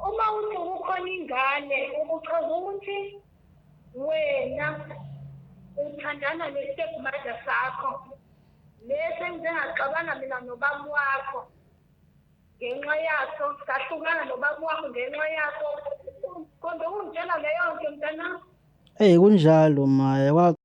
Uma uthi kukhona ingane, ubuchaza ukuthi wena uthandana ne-step mother sakho, lesi engize ngaxabana mina nobaba wakho ngenxa yaso, sahlukana nobaba wakho ngenxa yaso. Kodwa ungitshela leyo nto, mntanami. Eyi, kunjalo, Maya.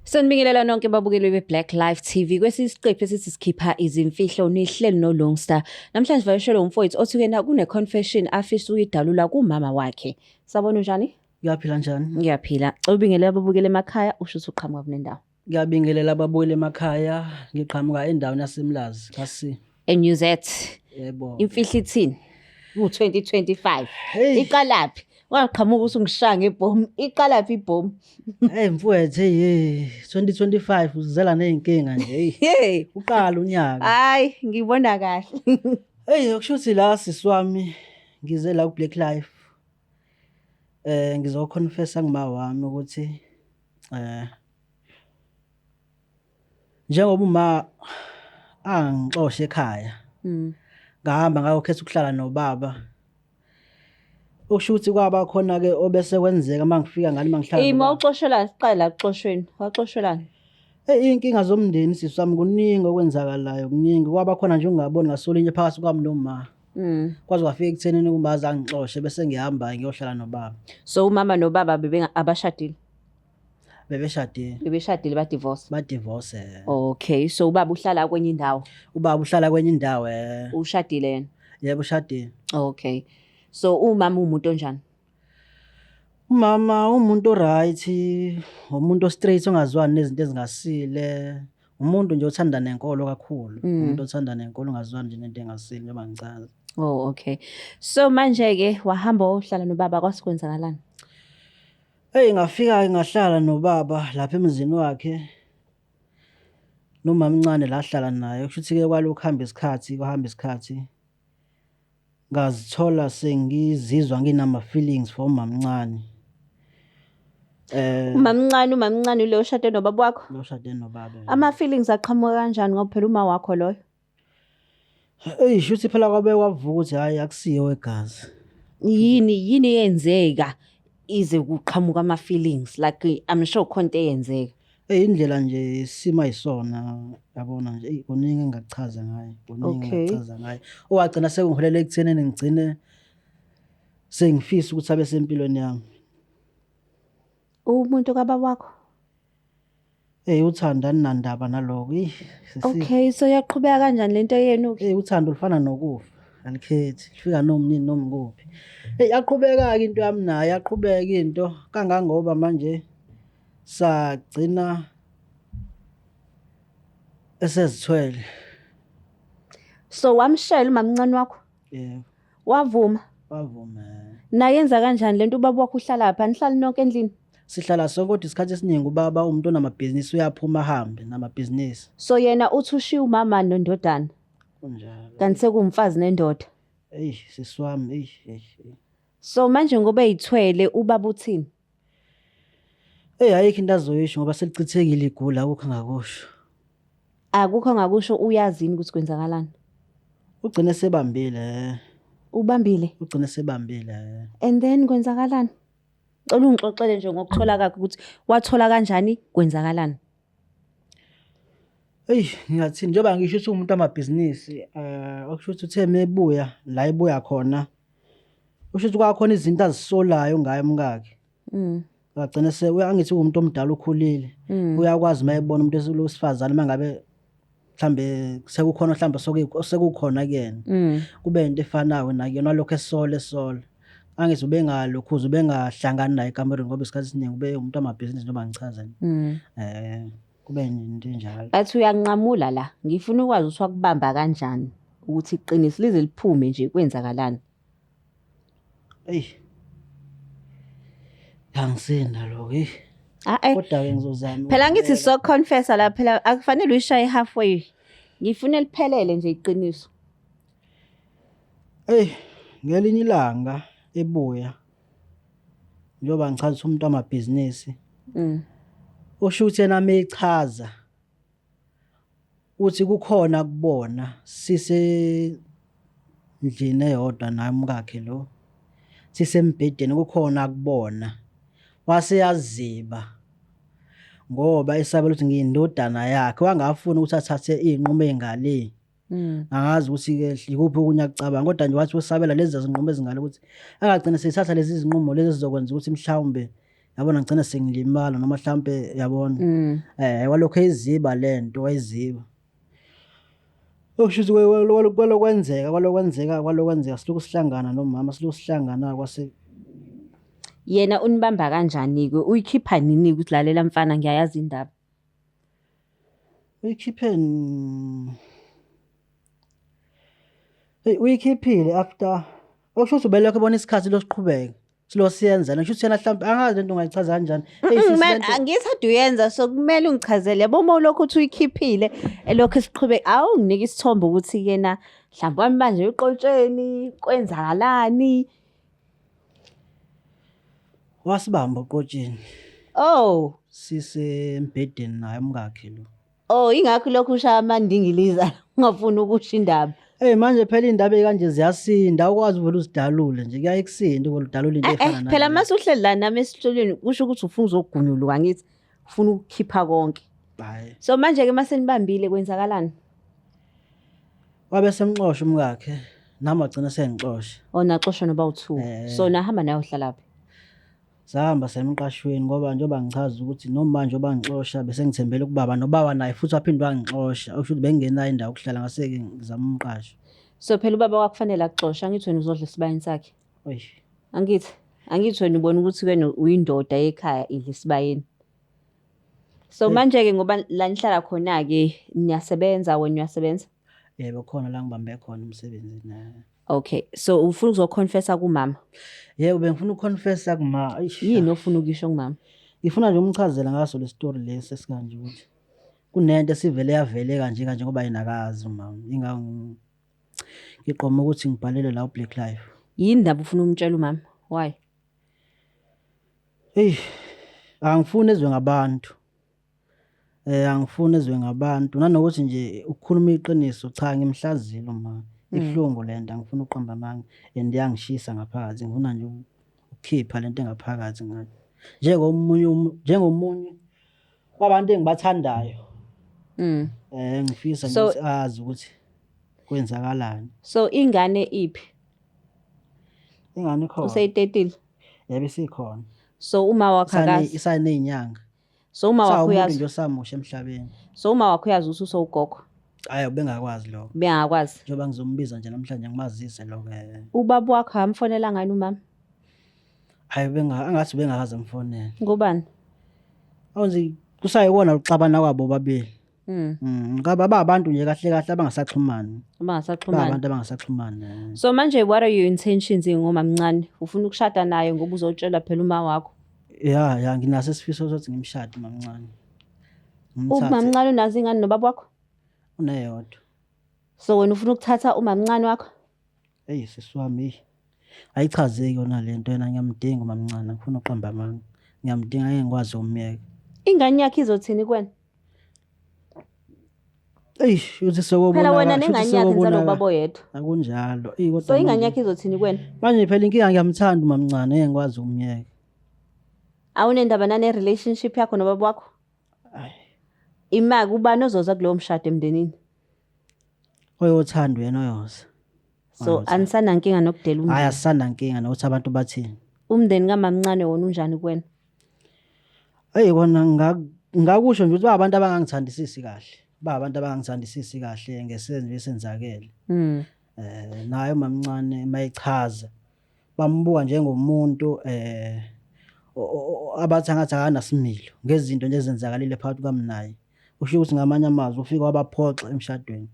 Sanibingelela nonke babukeli be-Black Life TV kwesinye isiqephu esithi sikhipha izimfihlo nihleli no-Lungstar. Namhlanje sivakashelwe umfowethu othi kuyena kune-confession afisa ukuyidalula kumama wakhe. Sabona, unjani? Ngiyaphila, njani? Ngiyaphila. Cela ubingelela ababukeli emakhaya, usho ukuthi uqhamuka kule ndawo. Ngiyabingelela ababukeli emakhaya, ngiqhamuka endaweni yaseMlazi, kasi. eNewzet. Yebo. Imfihlo ithini? Ku-2025. Hey. Iqalaphi? Waqhamuka usungishaya ngebhomu. Iqalaphi ibhomu? Hey mfowethu, hey hey 2025 uzela nezinkinga nje, hey. Hey. Uqala unyaka. Hayi, ngibona kahle. Hey, okusho ukuthi la, sisi wami, ngize la ku Black Life. Ngizoconfessa kuma wami ukuthi njengoba uma angixoshe ekhaya, ngahamba ngayokhetha ukuhlala nobaba. Okusho ukuthi kwaba khona ke obese kwenzeka mangifika ngani mangihlala Ima, nobaba. Uxoshelani? Siqale la kuxoshweni. Waxoshelani? Hey, iy'nkinga zomndeni, sisi wami, kuningi okwenzakalayo, kuningi. Kwaba khona nje ukungaboni ngasolinye phakathi kwami noma. Kwaze kwafika ekuthenini uma angixoshe bese ngihamba ngiyohlala nobaba. So umama nobaba bebenga abashadile? Bebeshadile. Bebeshadile, ba-divorce. Ba-divorce. Okay, so ubaba uhlala kwenye indawo. Ubaba uhlala kwenye indawo. Ushadile yena? Yebo, ushadile. Okay. So umama umuntu onjani? Umama umuntu oright, umuntu o-straight ongazwani nezinto ezingasile. Umuntu nje othanda nenkolo kakhulu. Umuntu othanda nenkolo, ongazwani nje nento engasile, njengoba ngichaza. Oh, okay. So manje ke wahamba wohlala nobaba, kwasikwenzakalani? Hey, ngafika ngahlala nobaba lapha emzini wakhe. Nomama omncane la hlala naye. Kusho ukuthi ke kwalokhu kuhamba isikhathi, kwahamba isikhathi. Ngazithola sengizizwa nginama feelings for umamncane. Umamncane, umamncane lo oshade nobaba wakho? Lo shade nobaba. Ama feelings aqhamuka kanjani, ngoba phela uma wakho loyo? Eyi, shuthi phela kwabe kwavuka ukuthi hhayi, akusiyo wegazi. Yini eyenzeka ize kuqhamuka ama feelings? Like, I'm sure khona into eyenzeka. Eyi, indlela nje isimo ayisona, yabona nje, eyi, kuningi engingakuchaza ngayo, kuningi engingakuchaza ngayo. Owagcina sekungiholela ekuthenini ngigcine sengifisa ukuthi abe sempilweni yami. Umuntu kababa wakho? Eyi, uthando alinandaba naloko. Eyi sisi. Okay, so yaqhubeka kanjani lento yenu ke? Eyi, uthando lufana nokufa, alikhethi, lifika noma nini noma kuphi. Eyi, yaqhubeka-ke into yami naye, yaqhubeka into kangangoba manje sagcina esezithwele. So wamshela umamncane wakho? Yebo. Wavuma? Wavuma. Nayenza kanjani lento? Ubaba wakho uhlala lapha, nihlala nonke endlini? Sihlala sonke, kodwa isikhathi esiningi ubaba umuntu onamabhizinisi, uyaphuma ahambe namabhizinisi. So yena uthi ushiya umama nondodana. Kunjalo. Kanti sekuwumfazi nendoda. Eyi sisi wami, eyi eyi. Eyi. So manje ngoba eyithwele, ubaba uthini? Eyi, ayikho into azoyisho ngoba selichithekile igula, akukho angakusho. Akukho angakusho, uyazini ukuthi kwenzakalani? Ugcine sebambile. Ubambile? Ugcine sebambile. And then kwenzakalani? Cela ungixoxele nje ngokuthola kwakhe ukuthi wathola kanjani, kwenzakalani? Eyi, ngingathini, njengoba ngisho ukuthi uwumuntu wamabhizinisi, okusho ukuthi uthe mebuya la ebuya khona, usho ukuthi kwakhona izinto azisolayo ngaye umkakhe. Wagcina se angithi uwumuntu omdala, ukhulile. Uyakwazi uma ebona umuntu wesifazane, uma ngabe mhlambe sekukhona, mhlambe sekukhona kuyena. Kube into efanayo nakuyena, walokhu esola esola. Angithi ubengalokhuza, ubengahlangani naye ekamereni ngoba isikhathi esiningi ube umuntu wamabhizinisi, njengoba ngichaza nje. Kube into enjalo. Bathi uyanqamula la. Ngifuna ukwazi ukuthi wakubamba kanjani ukuthi iqiniso lize liphume nje, kwenzakalani? Eyi. Angisinda lokho, eyi. Ah eh. Kodwa-ke ngizozama. Phela ngithi so confessa la, phela akufanele uyishaye halfway. Ngifuna liphelele nje iqiniso. Eyi, ngelinye ilanga ebuya, njengoba ngichaza ukuthi umuntu wamabhizinisi, usho ukuthi yena mechaza uthi kukhona kubona sise Sisendlini eyodwa naye umkakhe lo. Sisembhedeni kukhona akubona. Waseyaziba ngoba esabela ukuthi ngiyindodana yakhe wangafuni ukuthi athathe iy'nqumo ey'ngale. Angazi ukuthi-ke ikuphi okunye akucabanga kodwa nje wathi usabela lezi zinqumo ezingale ukuthi angagcina seyithatha lezi zinqumo lezi ezizokwenza ukuthi mhlawumbe yabona ngigcina sengilimala noma mhlawumbe yabona walokhu eyiziba lento wayiziba. Okusho ukuthi kwalokwenzeka kwalokwenzeka kwalokwenzeka silokhu sihlangana nomama silokhu sihlangana kwase Yena unibamba kanjani-ke? Uyikhipha nini ukuthi lalela mfana ngiyayazi indaba? Uyikhiphe Hey uyikhiphile after okusho ukuthi ubelokhu ebona isikhathi losiqhubeka silo siyenza ngisho ukuthi yena mhlawumbe angazi lento ungayichaza kanjani. Hey sisi lento Angithanda uyenza so kumele ungichazele yabo uma ulokhu uthi uyikhiphile elokhu isiqhubeka awunginike isithombe ukuthi yena mhlawumbe wambanje eqotsheni kwenzakalani. Wasibamba oqotsheni. Oh. Sisembhedeni naye umkakhe lo. Oh ingakho lokhu ushaya amandingiliza ungafuni ukusho indaba. Hey manje phela indaba ekanje ziyasinda awukwazi uvele uzidalule nje kuyaye kusinde uvele udalule into Eh, efana eh, naleyo. phela mase uhleli la nami esitulweni kusho ukuthi ufuna uzogunyuluka angithi ufuna ukukhipha konke. Hhayi. So manje ke mase nibambile kwenzakalani? Wabe semxosha umkakhe nami wagcina sengixosha. Oh naxoshwa noba u-two. Eh. So nahamba naye uhlalaphi? Sahamba semqashweni ngoba njengoba ngichaza ukuthi noma njengoba ngixosha bese ngithembele kubaba nobaba naye futhi waphinde wangixosha okusho ukuthi bengingenayo indawo yokuhlala ngase-ke ngizama umqasho. So phela ubaba kwakufanele akuxoshe angithi wena uzodla esibayeni sakhe. Eish. Angithi angithi wena ubona ukuthi wena uyindoda yekhaya idla esibayeni. So manje-ke ngoba la nihlala khona-ke niyasebenza wena uyasebenza? Yebo khona la ngibambe khona umsebenzi na. Okay, so ufuna ukuzoconfessa kumama? Yebo bengifuna ukuconfessa kuma. Eish. Yini ofuna ukuyisho kumama? Ngifuna nje umchazela ngaso le story lesi esikanje ukuthi kunento esivele yavele kanje kanje ngoba yena akazi umama. Ingakho ngiqoma ukuthi ngibhalele la uBlack Life. Yini ndaba ufuna umtshela umama? Why? Eyi, angifuni ezwe ngabantu. Angifuni ezwe ngabantu nanokuthi nje ukukhuluma iqiniso cha ngimhlazile uma. Ibuhlungu le nto angifuni ukuqamba amanga and iyangishisa ngaphakathi ngifuna nje ukukhipha lento engaphakathi ngayo. Njengomunye njengomunye wabantu engibathandayo. Ngifisa nje ukuthi azi ukuthi kwenzakalani. So ingane iphi? Ingane ikhona. Useyitetile? Yebo isikhona. So uma wakho akazi? Isaney'nyanga. So uma wakho Sawumuntu uyazi? nje osamusha emhlabeni. So uma wakho uyazi ukuthi usewugogo? Hhayi ubengakwazi lokho. Ubengakwazi? Njengoba ngizombiza nje namhlanje ngimazise lokho. Ubaba wakho amfonela ngani umama? Hhayi angathi ubengakaze amfonele. Ngobani? Awuzi kusayikona ukuxabana kwabo bobabili. Ngoba ba abantu nje kahle kahle abangasaxhumani. Abangasaxhumani. Ba abantu abangasaxhumani. So manje what are your intentions ngomamncane? Ufuna ukushada naye ngoba uzotshela phela uma wakho? Ya ya nginaso isifiso sokuthi ngimshade mamncane. Umamncane unazo ingane nobaba wakho? Uneyodwa. So wena ufuna ukuthatha umamncane wakho? Eyi sisi wami ayichazeki yona lento yena ngiyamdinga umamncane ngifuna uqamba amanga. Ngiyamdinga ngeke ngikwazi ukumyeka. Ingane yakhe izothini kuwena? Eyi uthi sokubona. Phela wena nengane yakhe nizalwa ubaba oyedwa. Akunjalo. Eyi kodwa So ingane yakhe izothini kuwena? Manje phela inkinga ngiyamthanda umamncane ngeke ngikwazi ukumyeka. Awunendaba nane relationship yakho nobaba wakho? Hayi. Imaki ubani ozoza kulowo mshado emndenini? Oyothanda uyena oyoza. So anisanankinga nokudela umndeni. Hayi asisanankinga nokuthi abantu bathini. Umndeni kamamncane wona unjani kuwena? Eyi kona ngakusho nje ukuthi ba abantu abangangithandisisi kahle. Ba abantu abangangithandisisi kahle ngesenzo esenzakele. Naye umamncane mayechaza bambuka njengomuntu abathi angathi akanasimilo ngezinto nje ezenzakalile phakathi kwami naye. Usho ukuthi ngamanye amazwi ufike wabaphoxa emshadweni.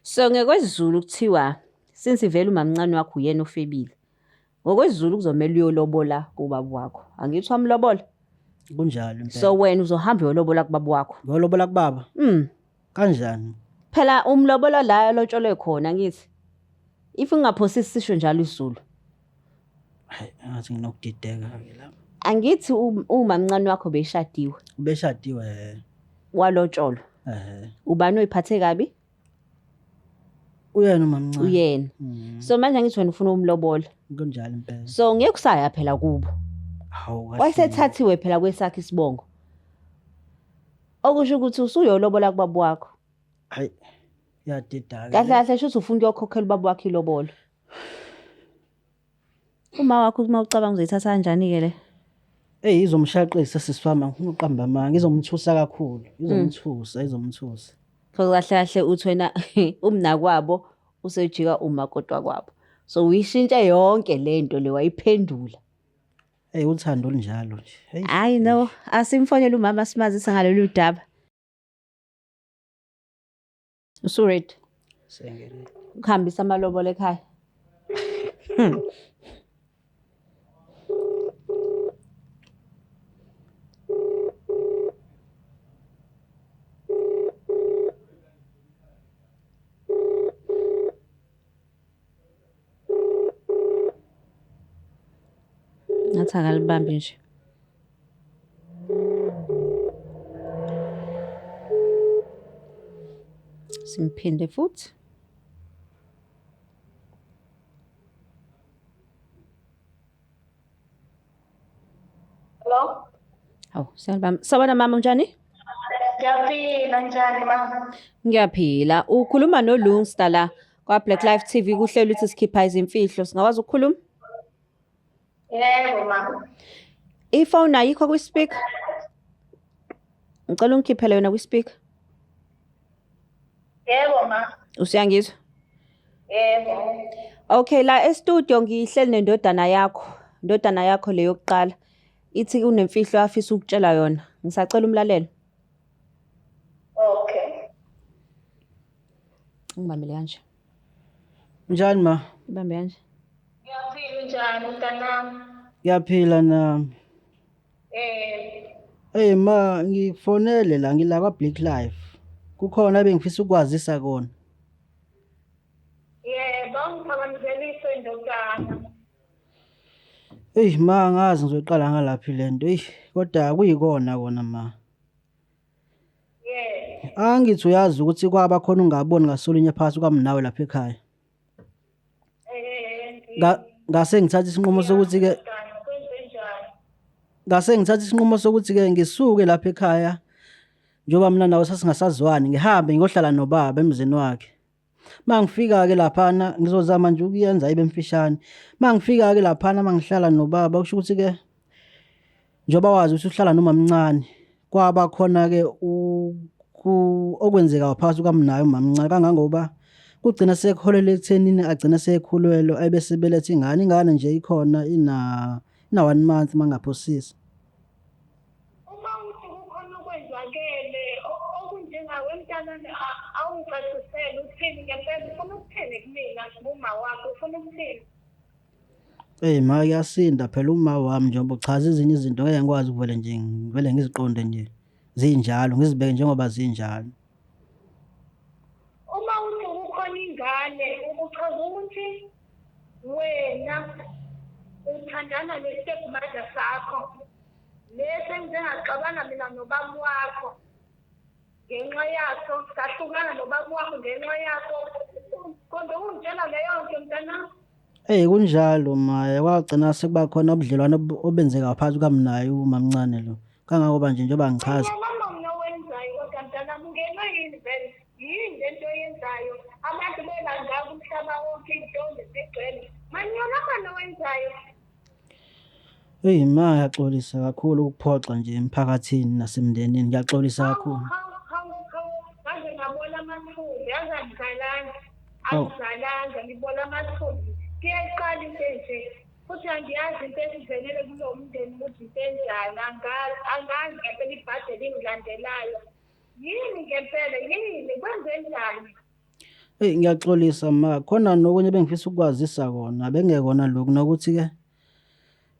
So ngekwesiZulu kuthiwa since vele umamncane wakho uyena ofebile. NgokwesiZulu kuzomela uyolobola kubaba wakho. Angithi wamlobola? Kunjalo impela. So wena uzohamba uyolobola kubaba wakho. Ngiyolobola kubaba? Kanjani? Phela umlobola la lotsholwe khona angithi. If ungaphosisi sisho njalo isiZulu. Hayi ngathi nginokudideka ke lapha. Angithi umamncane wakho beshadiwe. Ubeshadiwe. Walotsholwa. Ubani oyiphathe kabi? Uyena umamncane. Uyena. So manje angithi wena ufuna umlobola. Kunjalo impela. So ngeke usaya phela kubo. Hawu kahle. Wayesethathiwe phela kwesakhe isibongo. Okusho ukuthi usuyolobola kubaba wakho. Hayi. Yadida ke. Kahle kahle shuthi ufuna ukuyokhokhela ubaba wakho ilobolo. Uma wakho uma ucabanga uzoyithatha kanjani ke le? Eyi izomshaqisa sisi wami angifuni ukuqamba amanga izomthusa kakhulu izomthusa izomthusa. Because kahle kahle uthi wena umnakwabo usejika umakoti wakwabo. So uyishintshe yonke lento le wayiphendula. Eyi uthando olunjalo nje. Hey. Hayi no, asimfonele umama simazise ngalolu daba. Usu-ready? Sengere. Ukuhambisa amalobolo ekhaya. Ngathi akalibambi nje. Simphinde futhi. Hello? Hawu, siyalibamba. Sawubona mama unjani? Ngiyaphila njani mama? Ngiyaphila. Ukhuluma noLungsta la kwa Black Life TV kuhlelo ukuthi sikhipha izimfihlo. Singakwazi ukukhuluma? Yebo mama. Ifoni ayikho kwi-speaker. Ngicela ungikhiphele yona kwi-speaker. Yebo ma. Usuyangizwa? Yebo. Okay, la e-studio ngihleli nendodana yakho. Indodana yakho le yokuqala. Ithi unemfihlo afisa ukutshela yona. Ngisacela umlalelo. Okay. Ngibambele kanje. Njani ma? Ibambe kanje. Ngiyaphila njani mntanami? Ngiyaphila nami. Eh, Hey ma, ngikufonele la ngila kwa Black Life. Kukhona ebengifisa ukwazisa kona. Yebo, ngiphakamiselise indodana. Eyi ma angazi ngizoqala ngalaphi lento. Eyi kodwa kuyikona kona ma. Yebo. Angithi uyazi ukuthi kwaba khona ungaboni ngasolinye phakathi kwami nawe lapha ekhaya. Eh, Ngase ngithatha isinqumo sokuthi ke ndodana kwenze njani? ngase ngithatha isinqumo sokuthi ke ngisuke lapha ekhaya njengoba mina nawe sasingasazwani ngihambe ngiyohlala nobaba emzini wakhe. Mangifika ke laphana ngizozama nje ukuyenza ibe mfishane. Mangifika ke laphana mangihlala nobaba kusho ukuthi ke njengoba wazi ukuthi uhlala nomamncane kwaba khona ke okwenzeka phakathi kwami naye umamncane kangangoba kugcina sekuholela ekuthenini agcina sekhulelwe ebese beletha ingane ingane nje ikhona ina 1 month mangaphosisi. Uma uthi kukhona okwenzakele okunjengawe mntanami awungicacisele uthini ngempela ufuna ukuthini kumina nguma wakho ufuna ukuthini? Eyi ma kuyasinda phela uma wami njengoba uchaza ezinye izinto ngeke ngikwazi ukuvele nje ngivele ngiziqonde nje zinjalo ngizibeke njengoba zinjalo. Uma uthi kukhona ingane uchaza ukuthi wena uthandana ne-stepmother sakho lesi engize ngaxabana mina nobaba wakho ngenxa yaso sahlukana nobaba wakho ngenxa yaso kodwa ungitshela leyo nto mntanami. Eyi kunjalo ma, kwagcina sekuba khona ubudlelwano obenzeka phakathi kwami naye umamncane lo. Kangangoba nje njengoba ngichaza. Mama mina owenzayo kodwa mntanami ungenwe yini vele? Yini lento oyenzayo? Abantu bebangaka umhlaba wonke iy'ntombi zigcwele. Manyona mani owenzayo? Eyi ma ngiyaxolisa kakhulu ukuphoxa nje emphakathini nasemndenini ngiyaxolisa kakhulu. Hawu, hawu, hawu, ngaze ngabola amathumbu, yazi angizalanga. Hawu. Angizalanga, ngibola amathumbu. Kuyayiqala into enje. Futhi angiyazi into esivelele kulowo mndeni ukuthi into enjani. Angazi, angazi ngempela ibhadi elingilandelayo. Yini ngempela, yini, kwenzenjani? Eyi ngiyaxolisa ma, khona nokunye bengifisa ukukwazisa kona, bengekona lokhu nokuthi ke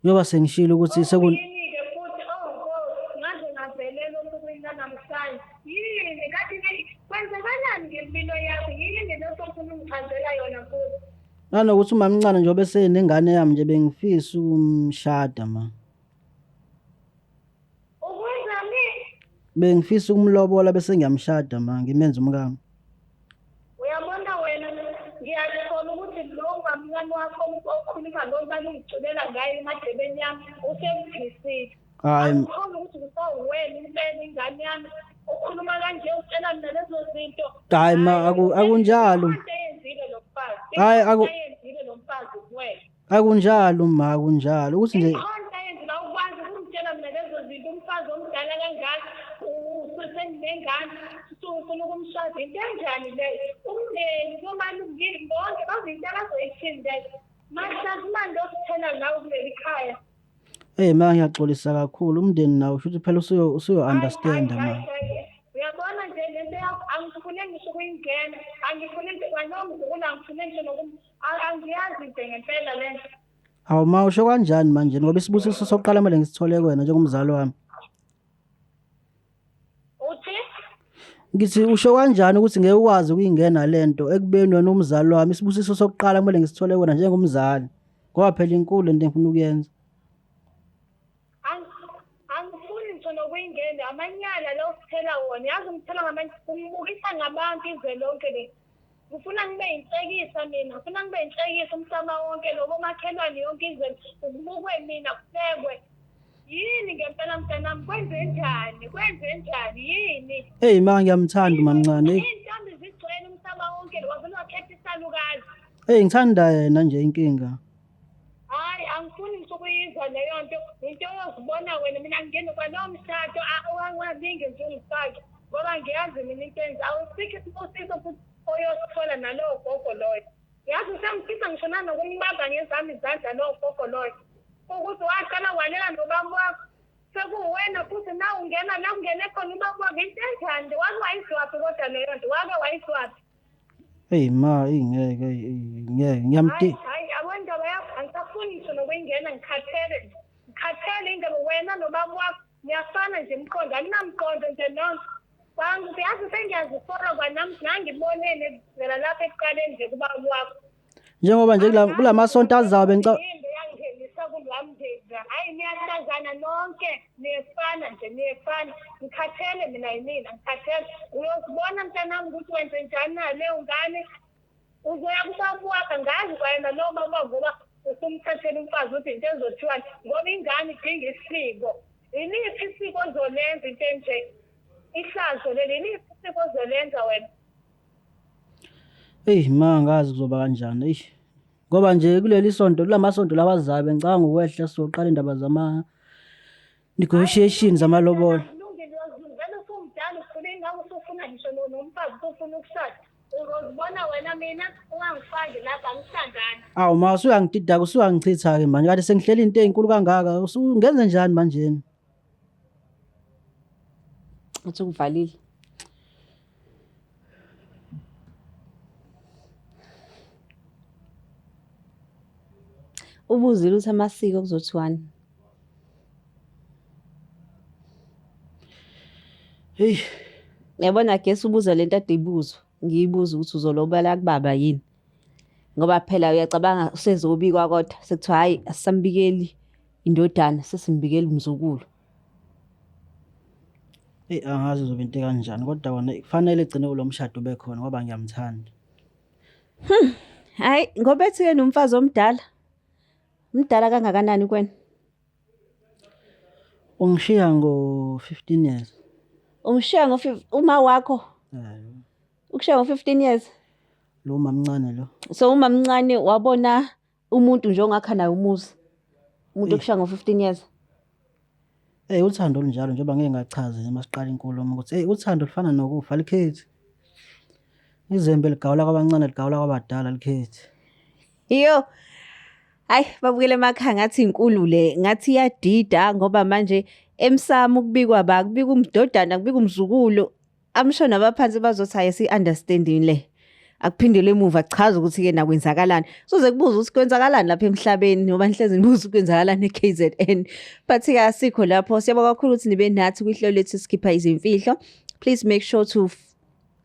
njengoba sengishilo ukuthi sekun Yini-ke futhi, oh Nkosi, ngaze ngavelela osukwini lanamhlanje. Yini, kanti kwenzekalani ngempilo yakho? Yini le osofuna ungichazela yona futhi? Nanokuthi umamncane njengoba esenengane yami nje bengifisa ukumshada ma. Ukwenzani? Bengifisa ukumlobola bese ngiyamshada ma, ngimenze umkami. Uyabona wena, bani wakho okhuluma lo bani ungiculela ngaye emadlebeni yami usengiphisile. Hayi. Angikhona ukuthi kusawuwena impela ingane yami ukhuluma kanje utshela mina lezo zinto. Hayi ma akunjalo. Into eyenzile lo mfazi. Hayi, Into eyenzile lo mfazi kuwena. Akunjalo ma, akunjalo. Ukuthi nje Ikhona eyenzile awukwazi ukungitshela mina lezo zinto umfazi omdala kangaka usenginengane ufuna ukumshada into enjani leyo umndeni komalungile bonke bazinto abazoyithini leyo mahlasimande osithela ngawo kuleli khaya. Hey ma, ngiyaxolisa kakhulu. Umndeni nawo shuthi phela usuyo usuyo understand Hayi, ma. hayi, hayi. Uyabona nje lento yakho angifune ngisho ukuyingena, angifune nje kwanomzukulu, angifune ngisho angiyazi nje ngempela lento. Hawu ma, usho kanjani manje ngoba isibusiso sokuqala kumele ngisithole kuwena njengomzali wami. Uthi? Ngithi usho kanjani ukuthi ngeke ukwazi ukuyingena lento ekubeni wena umzali wami, isibusiso sokuqala kumele ngisithole kuwena njengomzali. Ngoba phela inkulu lento engifuna ukuyenza. Angifuni ngisho nokuyingena, amanyala lo usithela wona, yazi ungithela ngamanyala, ungibukisa ngabantu izwe lonke le. Ngifuna ngibe yinhlekisa mina, ngifuna ngibe yinhlekisa umhlaba wonke lo, bomakhelwane yonke izwe, kubukwe mina kuhlekwe. Yini ngempela mntanami, kwenze njani? Kwenze njani? Yini? Hey ma, ngiyamthanda umamncane. Hey. Iy'ntombi zigcwele umhlaba wonke lo, wavele wakhetha isalukazi. Hey, ngithanda yena nje inkinga. Hhayi, angifuni ngisho ukuyizwa leyo nto, into oyozibona wena, mina ngingene kwalowo mshado, wangalinge nje ungifake, ngoba ngiyazi mina into enza, awusikho isibusiso futhi oyosithola nalowo gogo loyo. Yazi usengifisa ngisho nanokumbamba ngezami izandla lowo gogo loyo. Ukuthi waqala walela nobaba wakho, sekuwuwena futhi na ungena la kungene khona ubaba wakho, into enjani nje, wake wayizwaphi kodwa leyo nto, wake wayizwaphi? Hey ma, ngeke, ngeke, ngiyamdi. Hayi, hayi, yabo indaba yakho angisafuni ngisho nokuyingena, ngikhathele nje. Ngikhathele indaba wena nobaba wakho niyafana nje imiqondo, aninamqondo nje nonke. Yazi sengiyazisola kwanami ngangibonene kusukela lapha ekuqaleni nje kubaba wakho. Njengoba nje kulamasonto azayo bengica Yini yangingenisa kulowa mndeni. Hayi niyahlazana nonke, niyefana nje, niyefana. Ngikhathele mina yinina, ngikhathele. Uyozibona mntanami ukuthi wenze njani naleyo ngane. Uzoya kubaba wakho, angazi kwayena lowo baba ngoba usumthathela umfazi uthi into ezothiwani ngoba ingane idinga isiko. Yiliphi isiko ozolenza into enje? Ihlazo leli, yiliphi isiko ozolenza wena? Eyi ma, angazi kuzoba kanjani. Eish. Ngoba nje kuleli sonto, kulamasonto lawa azayo bengicabanga ukwehla sizoqala indaba zama negotiations zamalobolo. Kulungile, uyozivele usumdala ukhule ingako usufuna ngisho nomfazi usufuna ukushada. Uzozibona wena mina ungangifaki lapha angihlangani. Awu ma, usuyangidida, usuyangichitha-ke manje. Kade sengihlela into ey'nkulu kangaka, usungenze njani manje? Uthi ukuvalile. Ubuzile ukuthi amasiko kuzothiwani? Hey. Yabona gesi ubuza lento ade ibuzwa. Ngiyibuza ukuthi uzolobela kubaba yini? Ngoba phela uyacabanga usezobikwa kodwa sekuthiwa hayi asisambikeli indodana sesimbikela umzukulu. Eyi angazi izoba into kanjani kodwa kona kufanele egcine kulo mshado ube khona ngoba ngiyamthanda. Hayi ngoba ethi-ke nomfazi omdala. Mdala kangakanani kuwena? Ungishiya ngo-15 years. Ungishiya ngo uma wakho ukushiya ngo-15 years. Lo mamncane lo. So umamncane wabona umuntu nje ongakha naye umuzi. Umuntu okushiya ngo-15 years. Hey uthando olunjalo njengoba ngeke ngachaza nje masiqala inkulumo ukuthi hey uthando lufana nokufa alikhethi. Izembe ligawula kwabancane ligawula kwabadala alikhethi. Iyo. Hayi babukele emakhaya ngathi inkulu le ngathi iyadida ngoba manje emsamo kubikwa ba kubika umdodana kubika umzukulu amsho nabaphansi bazothi hayi si understanding le akuphindelwe emuva kuchaza ukuthi ke nakwenzakalani soze kubuza ukuthi kwenzakalani lapha emhlabeni ngoba nihlezi nibuza ukuthi kwenzakalani e-KZN but ke asikho lapho. Siyabonga kakhulu ukuthi nibe nathi kwihlelo lethu sikhipha izimfihlo. Please make sure to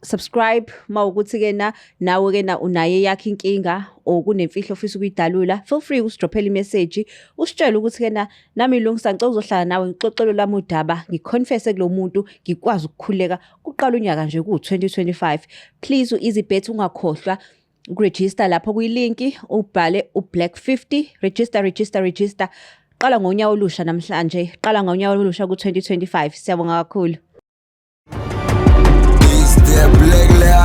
subscribe mawukuthi ke na nawe ke na unaye yakhe inkinga or kunemfihlo ofisa ukuyidalula, feel free usidrophela imessage usitshele ukuthi ke na nami Lungsta ngicela uzohlala nawe ngixoxele lami udaba, ngiconfesse kulo muntu ngikwazi ukukhuleka kuqala unyaka nje ku 2025. Please u-Easybet ungakhohlwa. Uku-register lapho kwilinki ubhale u-Black 50, register, register, register. Qala ngonyaka olusha namhlanje, qala ngonyaka olusha ku-2025. Siyabonga kakhulu. It's the Black.